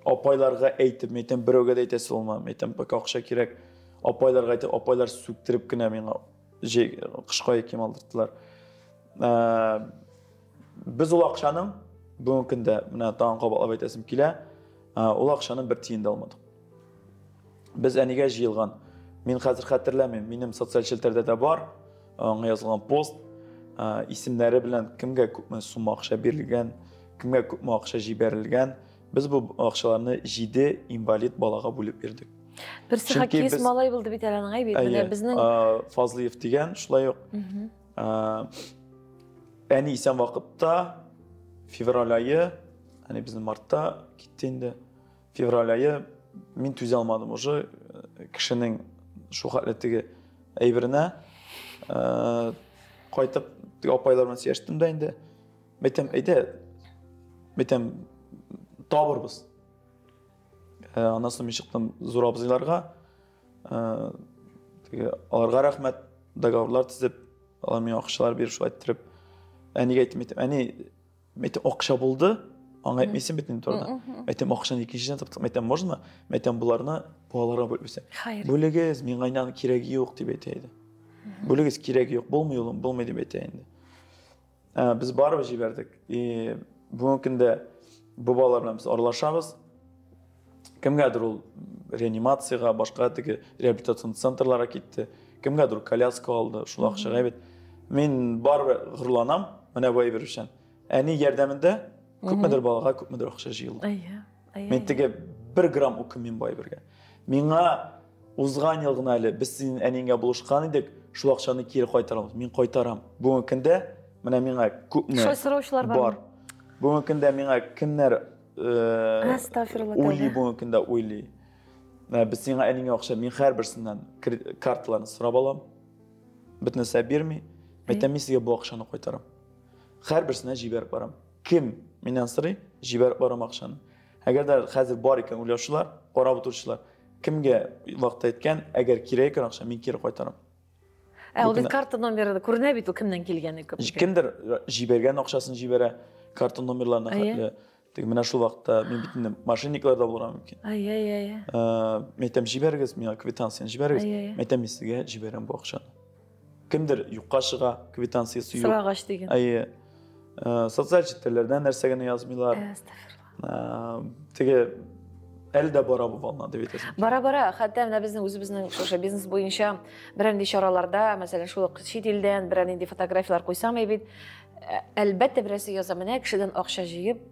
Апайларга әйтеп, мин әйтәм, берәүгә дә әйтәсе булма, мин әйтәм, пока акча кирәк. Апайларга әйтеп, апайлар сүктереп кенә миңа кышка аяк кием алдырттылар. Без ул акчаның бүгенге көндә, менә тагын кабатлап әйтәсем килә, ул акчаны бер тиен дә алмадык. Без әнигә җыелган. Мин хәзер хәтерләмим, минем социаль челтәрдә дә бар, аңа язылган пост, исемнәре белән кемгә күпме сумма акча бирелгән, кемгә күпме акча җибәрелгән. Без бу акчаларны 7 инвалид балага бүлеп бирдек. Берсе хоккеист малай булды бит әле аның, әй бит. Менә безнең Фазлыев дигән, шулай ук. Әни исән вакытта февраль ае, әни безнең мартта китте инде. Февраль ае мин түзә алмадым уже кешенең шул хәтле теге әйберенә. Кайтып теге апайлар белән сөйләштем дә инде. Әйтәм, әйдә, әйтәм, табырбыз. Аннан соң мин чыктым зур абзыйларга. Теге аларга рәхмәт, договорлар төзеп, алар миңа акчалар биреп шулай иттереп. Әнигә әйттем, әйтәм, әни, әйтәм, акча булды, аңа әйтмисең бит инде турыда. Әйтәм, акчаны икенчедән таптык. Әйтәм, можно? Әйтәм, боларны балаларга бүлеп бирсәң. Бүлегез, миңа инде аның кирәге юк, дип әйтә иде. Бүлегез, кирәге юк, булмый улым, булмый дип әйтә инде. Без барыбер җибәрдек. И бүгенге көндә бу балалар белән без аралашабыз. Кемгәдер ул реанимациягә, башка теге реабилитацион центрларга китте. Кемгәдер коляска алды, шул акчага бит. Мин барыбер горурланам менә бу әйбер өчен. Әни ярдәмендә күпмедер балага күпмедер акча җыелды. Әйе. Мин теге бер грамм үкенмим бу әйбергә. Миңа узган ел гына әле без синең әниеңә булышкан идек, шул акчаны кире кайтарабыз. Мин кайтарам. Бүгенге көндә менә миңа күпме Шулай сораучылар бар. Бүгенге көндә миңа кемнәр Астафирулла. Уйлый бүгенге көндә уйлый. Без сиңа әниңә акча, мин һәрберсеннән карталарны сорап алам. Бөтен нәрсә бирми. Әйтәм, мин сезгә бу акчаны кайтарам. Һәрберсенә җибәреп барам. Кем миннән сорый, җибәреп барам акчаны. Әгәр дә хәзер бар икән уйлаучылар, карап утыручылар, кемгә вакыт әйткән, әгәр кирәк икән акча, мин кире кайтарам. Ә ул бит карта номеры күренә бит ул кемнән килгәне күп. Кемдер җибәргән акчасын җибәрә, карта номерларына хәтле. Теге менә шул вакытта мин бит инде мошенниклар да булырга мөмкин. Ай-яй-яй. Мин әйтәм, җибәрегез миңа квитанцияне җибәрегез. Мин әйтәм, мин сезгә җибәрәм бу акчаны. Кемдер юкка чыга, квитанциясе юк. Сорагач диген. Әйе. Социаль челтәрләрдә нәрсә генә язмыйлар. Теге әле дә бара бу волна дип әйтәсең. Бара бара, хәтта менә безнең үзебезнең шушы бизнес буенча берәр нинди чараларда, мәсәлән, шул ук чит илдән берәр нинди фотографияләр куйсам бит, әлбәттә берәрсе яза, менә кешедән акча җыеп,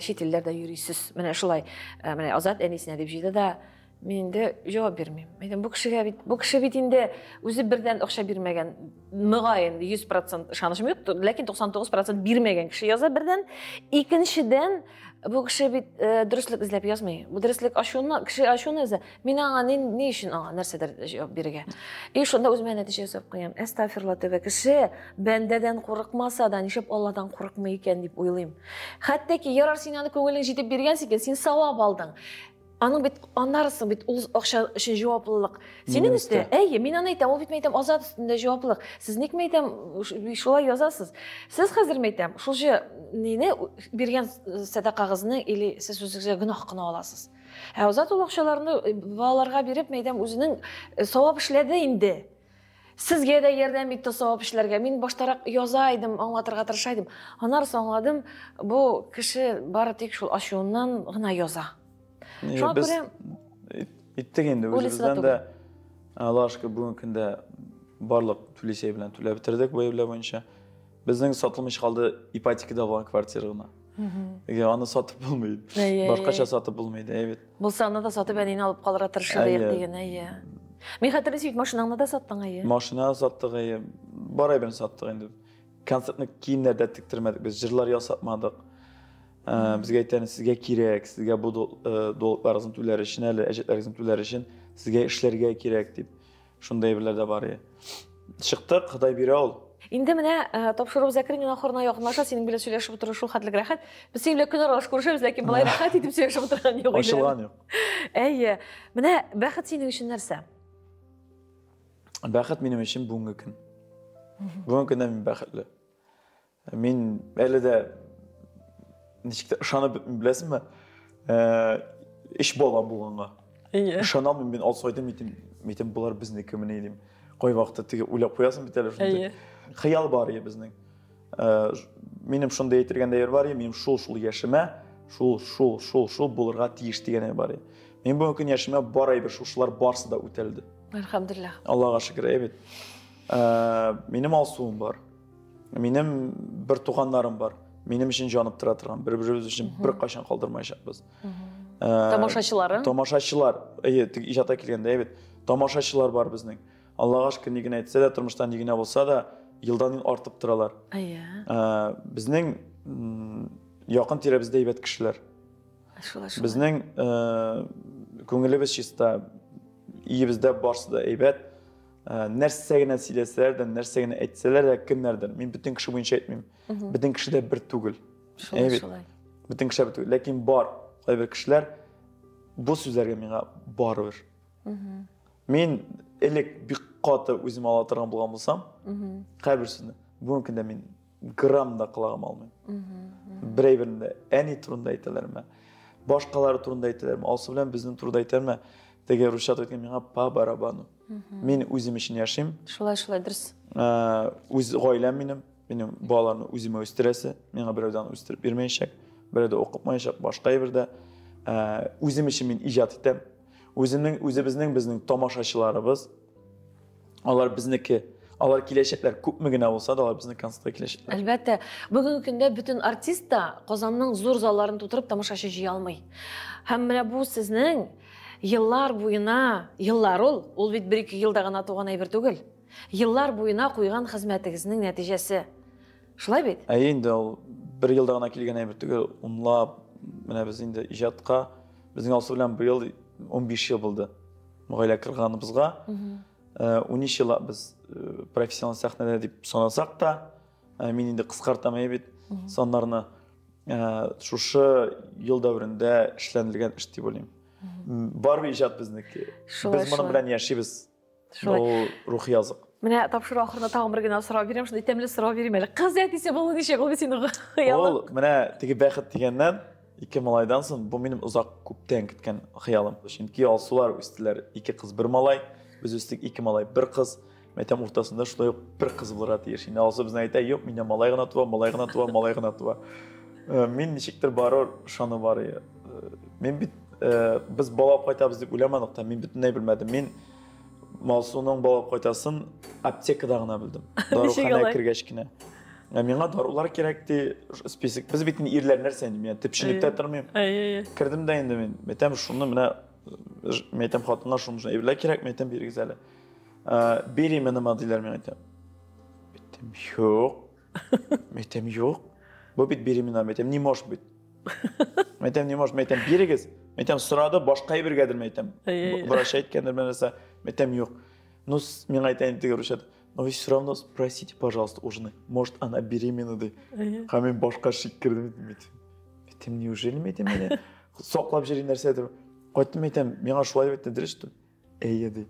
чит илләрдә йөрисез. Менә шулай, менә Азат әнисенә дип җыйды да, мин инде җавап бирмим. Әйтәм, бу кешегә бит, бу кеше бит инде үзе бердән акча бирмәгән. Мөгаен 100% ышанычым юк, ләкин 99% бирмәгән кеше яза бердән. Икенчедән, бу кеше бит дөреслек эзләп язмый. Бу дөреслек ачуны, кеше ачуны эзләп. Мин аңа ни, ни өчен аңа нәрсәдер җавап бирергә? И шунда үземә нәтиҗә ясап куям. Әстәгъфирулла тәүбә, кеше бәндәдән курыкмаса да, нишләп Алладан курыкмый икән дип уйлыйм. Хәтта ки ярар син аны күңелең җитеп биргәнсең икән, син савап алдың. Аның бит аннарысы бит ул акча өчен җаваплылык. Синең өстә. Әйе, мин аны әйтәм, ул бит әйтәм, Азат өстендә җаваплылык. Сез ник әйтәм, шулай язасыз? Сез хәзер әйтәм, шул же нине биргән сәдакагызны или сез үзегезгә гөнаһ кына аласыз. Ә Азат ул акчаларны балаларга биреп, әйтәм, үзенең савап эшләде инде. Сезгә дә ярдәм итте савап эшләргә. Мин баштарак яза идем, аңлатырга тырыша идем. Аннары соң аңладым, бу кеше бары тик шул ачуыннан гына яза. Шуңа күрә иттек инде үзебездән дә. Аллаһка шөкер, бүгенге көндә барлык түлисәй белән түләп бетердек бу әйберләр буенча. Безнең сатылмый калды ипотекада булган квартира гына. Теге аны сатып булмый. Башкача сатып булмый, әйбәт. Булса аны да сатып әнине алып калырга тырышыр идек дигән, әйе. Мин хәтерлисем бит, машинаңны да саттың, әйе. Машина саттык, әйе. Бар әйберне саттык инде. Концертны киемнәр дә тектермәдек без, җырлар ясатмадык. Безгә әйтәләр, сезгә кирәк, сезгә бу долгларыгызны түләр өчен әле, әҗәтләрегезне түләр өчен сезгә эшләргә кирәк дип. Шундый әйберләр дә бар. Чыктык, Ходай бирә ул. Инде менә тапшыруыбыз әкрен генә ахырына якынлаша, синең белән сөйләшеп утыру шул хәтлек рәхәт. Без синең белән көн аралаш күрешәбез, ләкин болай рәхәт итеп сөйләшеп утырган юк иде. Ачылган юк. Әйе. Менә бәхет синең өчен нәрсә? Бәхет минем өчен бүгенге көн. Бүгенге көндә мин бәхетле. Мин әле дә ничек тә ышанып бетмим, беләсеңме? Өч балам булганга. Әйе. Ышана алмыйм, мин алсайдым, әйтем, әйтем, болар безнекемени дим. Кай вакытта теге уйлап куясың бит әле шундый. Әйе. Хыял бар иде безнең. Минем шундый әйтергән дә бар иде, минем шул-шул яшемә, шул-шул, шул-шул булырга тиеш дигән бар иде. Мин бүгенге көн яшемә бар әйбер шушылар барсы да үтәлде. Әлхәмдүлилләһ. Аллага шөкер, әйбәт. Минем Алсуым бар. Минем бер туганнарым бар. Минем өчен җанып тора торган, бер-беребез өчен беркайчан калдырмаячакбыз. Тамашачыларың? Тамашачылар, әйе, теге иҗатка килгәндә, әйбәт. Тамашачылар бар безнең. Аллага шөкер, ни генә әйтсә дә, тормышта ни генә булса да, елдан ел артып торалар. Әйе. Безнең якын тирәбездә әйбәт кешеләр. Шулай, шулай. Безнең күңелебез чиста, өебездә барысы да әйбәт. Нәрсә генә сөйләсәләр дә, нәрсә генә әйтсәләр дә, кемнәрдер. Мин бөтен кеше буенча әйтмим. Бөтен кеше дә бер түгел. Шулай, шулай. Бөтен кеше бер түгел. Ләкин бар кайбер кешеләр бу сүзләргә миңа барыбер. Мин элек бик каты үзем ала торган булган булсам, кайбер сүзне бүгенге көндә мин грамм да колагым алмыйм. Бер әйберне дә әни турында әйтәләрме, башкалары турында әйтәләрме, Алсу белән безнең турында әйтәләрме, теге русча әйткән миңа по барабану. Мин үзем өчен яшим. Шулай, шулай, дөрес. Үз гаиләм минем, минем балаларны үземә үстерәсе, миңа берәү дә аны үстереп бирмәячәк, берәү дә укытмаячак, башка әйбер дә. Үзем өчен мин иҗат итәм. Үземнең, үзебезнең безнең тамашачыларыбыз, алар безнеке. Алар киләчәкләр, күпме генә булса да, алар безнең концертка киләчәкләр. Әлбәттә, бүгенге көндә бөтен артист та Казанның зур залларын тутырып тамашачы җыя алмый. Һәм менә бу сезнең еллар буена, еллар ул, ул бит бер-ике елда гына туган әйбер түгел. Еллар буена куйган хезмәтегезнең нәтиҗәсе. Шулай бит? Әйе, инде ул бер елда гына килгән әйбер түгел, унлап, менә без инде иҗатка, безнең Алсу белән быел 15 ел булды гаилә корганыбызга. 13 ел без профессионал сәхнәдә дип санасак та, мин инде кыскартам әйе бит саннарны. Шушы ел дәверендә эшләнелгән эш дип уйлыйм. Барыбер иҗат безнеке. Без моның белән яшибез. Ул рухи азык. Менә тапшыру ахырында тагын бер генә сорау бирәм, шундый тәмле сорау бирим әле. Кыз әтисе булу ничек ул бит синең хыялың? Ул менә теге бәхет дигәннән ике малайдан соң бу минем озак күптән көткән хыялым. Чөнки Алсулар үстеләр ике кыз, бер малай. Без үстек ике малай, бер кыз. Мәйтәм уртасында шулай ук бер кыз булырга тиеш. Инде Алсу безне әйтә, юк, миндә малай гына туа, малай гына туа, малай гына туа. Мин ничектер барыр ышану бар. Мин бит без бала кайтабыз дип уйламадык та, мин бөтенләй белмәдем. Мин Малсуның бала кайтасын аптекада гына белдем. Даруханәгә кергәч кенә. Ә миңа дарулар кирәк ди, список. Без бит ирләр нәрсә инде, мин төпченеп тә тормыйм. Кердем дә инде мин. Әйтәм, шуны менә, мин әйтәм, хатынга шуны әйберләр кирәк, мин әйтәм, бирегез әле. Беременна диләр миңа әйтәм. Әйтәм, юк. Мин әйтәм, юк. Бу бит беременна, мин әйтәм, не может быть. Мин әйтәм, не может, мин әйтәм, бирегез. Мин әйтәм, сорады, башка әйбергәдер, мин әйтәм. Врач әйткәндер, бер нәрсә. Мин әйтәм, юк. Ну, миңа әйтә инде теге русча, но вы все равно спросите, пожалуйста, у жены, может, она беременна, ди. Һәм мин башка шик кердем, әйтәм, неужели, мин әйтәм, мине саклап йөри нәрсәдер. Кайттым, әйтәм, миңа шулай дип әйтте, дөрес түгел. Әйе, ди.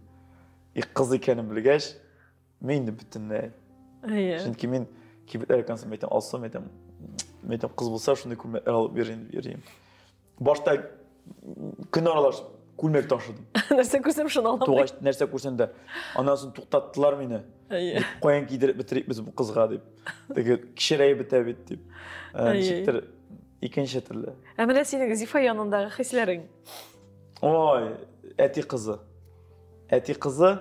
И кыз икәнен белгәч, Мин инде бөтенләй. Әйе. Чөнки мин кибетләргә керсәм, әйтәм, алсам, әйтәм, мин әйтәм, кыз булса, шундый күлмәкләр алып бирим, йөрим. Башта көн аралаш күлмәк ташыдым. Нәрсә күрсәм, шуны алам. Тугач, нәрсә күрсәм дә. Аннан соң туктаттылар мине. Әйе. Каян кидереп бетерик без бу кызга дип. Теге кечерәеп бетә бит дип. Ничектер икенче төрле. Ә менә синең Зифа янындагы хисләрең? Ой, әти кызы. Әти кызы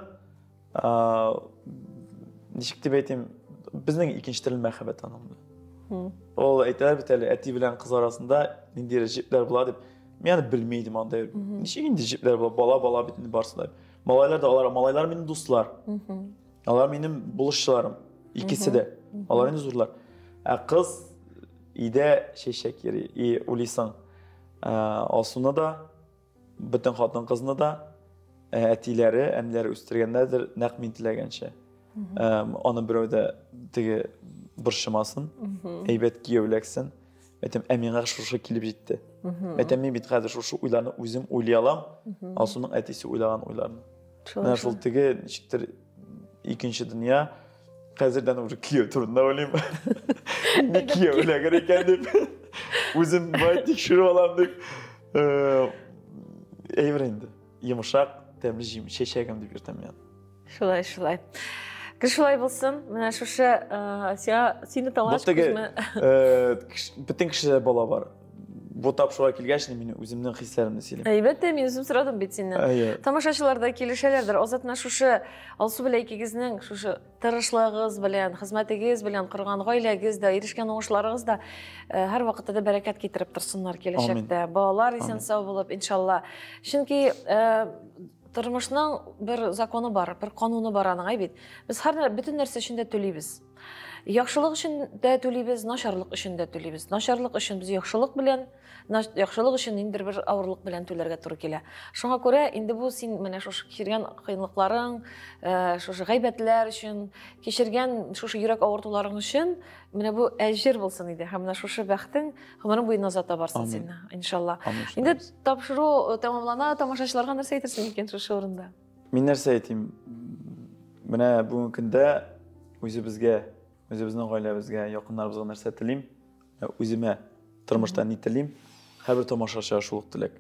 ничек дип әйтим, безнең икенче төрле мәхәббәт аның белән. Ул әйтәләр бит әле, әти белән кыз арасында ниндидер җепләр була дип. Мин аны белми идем андай. Ничек инде җепләр була? Бала бала бит инде барысы да. Малайлар да алар, малайлар минем дуслар. Алар минем булышчыларым. Икесе дә. Алар инде зурлар. Ә кыз өйдә чәчәк йөри. И уйлыйсың, Алсуны да Бөтен хатын-кызны да әтиләре, әниләре үстергәннәрдер, нәкъ мин теләгәнчә. Аны берәү дә теге борчымасын, әйбәт кияү эләксен. Әйтәм, ә миңа шушы килеп җитте. Әйтәм, мин бит хәзер шушы уйларны үзем уйлый алам, Алсуның әтисе уйлаган уйларны. Менә шул теге ничектер икенче дөнья. Хәзердән уже кияү турында уйлыйм. Ни кияү эләгер икән дип. Үзем бай тикшереп алам дип. Әйбер инде. Йомшак, тәмле җим, чәчәгем дип йөртәм мин. Шулай, шулай. Гел шулай булсын. Менә шушы сиңа сине талаш күзме? Бөтен кешедә бала бар. Бу тапшыруга килгәч, мин үземнең хисләремне сөйлим. Әлбәттә, мин үзем сорадым бит синнән. Әйе. Тамашачылар да килешәләрдер. Азат, менә шушы Алсу белән икегезнең шушы тырышлыгыгыз белән, хезмәтегез белән корган гаиләгез дә, ирешкән уңышларыгыз да һәрвакытта да бәрәкәт китереп торсыннар киләчәктә. Балалар исән-сау булып, иншалла. Чөнки тормышның бер законы бар, бер кануны бар аның, әй бит. Без һәр бөтен нәрсә өчен дә түлибез. Яхшылык өчен дә түлибез, начарлык өчен дә түлибез. Начарлык өчен без яхшылык белән, яхшылык өчен ниндидер бер авырлык белән түләргә туры килә. Шуңа күрә инде бу син менә шушы кичергән кыенлыкларың, шушы гайбәтләр өчен, кичергән шушы йөрәк авыртуларың өчен менә бу әҗер булсын иде. Һәм менә шушы бәхтең гомерең буена озата барсын сине, иншалла. Инде тапшыру тәмамлана, тамашачыларга нәрсә әйтерсең икән шушы урында? Мин нәрсә әйтим? Менә бүгенге көндә үзебезгә, үзебезнең гаиләбезгә, якыннарыбызга нәрсә телим? Үземә тормышта ни телим? Һәрбер тамашачыга шул ук теләк.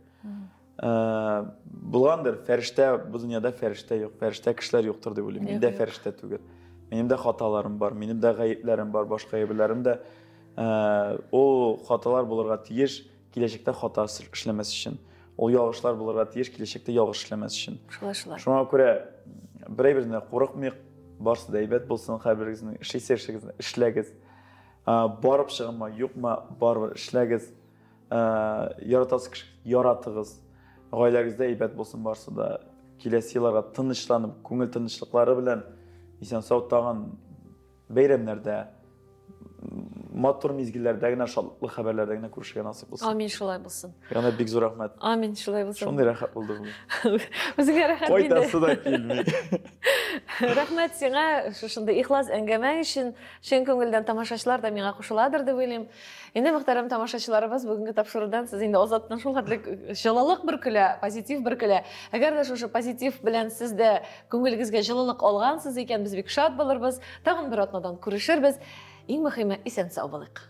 Булгандыр, фәрештә, бу дөньяда фәрештә юк, фәрештә кешеләр юктыр дип уйлыйм. Мин дә фәрештә түгел. Минем дә хаталарым бар, минем дә гаепләрем бар, башка әйберләрем дә. Ул хаталар булырга тиеш, киләчәктә хата эшләмәс өчен. Ул ялгышлар булырга тиеш, киләчәктә ялгыш эшләмәс өчен. Шулай, шулай. Шуңа күрә бер әйбердән дә курыкмыйк, барысы да әйбәт булсын, һәрберегезнең эшлисе эшегезне эшләгез. Барып чыгымы, юкмы, барыбер эшләгез. Яратасы кеше яратыгыз. Гаиләгездә әйбәт булсын барысы да. Киләсе елларга тынычланып, күңел тынычлыклары белән исән-сау тагын бәйрәмнәрдә, матур мизгелләрдә генә, шатлыклы хәбәрләрдә генә күрешергә насыйп булсын. Амин, шулай булсын. Яна бик зур рәхмәт. Амин, шулай булсын. Шундый рәхәт булды бүген. Үзеңә рәхәт инде. Кайтасы да килми. Рәхмәт сиңа шушындый ихлас әңгәмә өчен. Чын күңелдән тамашачылар да миңа кушыладыр дип уйлыйм. Инде мөхтәрәм тамашачыларыбыз, бүгенге тапшырудан сез инде Азаттан шул хәтле җылылык бөркелә, позитив бөркелә. Әгәр дә шушы позитив белән сез дә күңелегезгә җылылык алгансыз икән, без бик шат булырбыз. Тагын бер атнадан күрешербез. Иң мөһиме, исән-сау булыйк.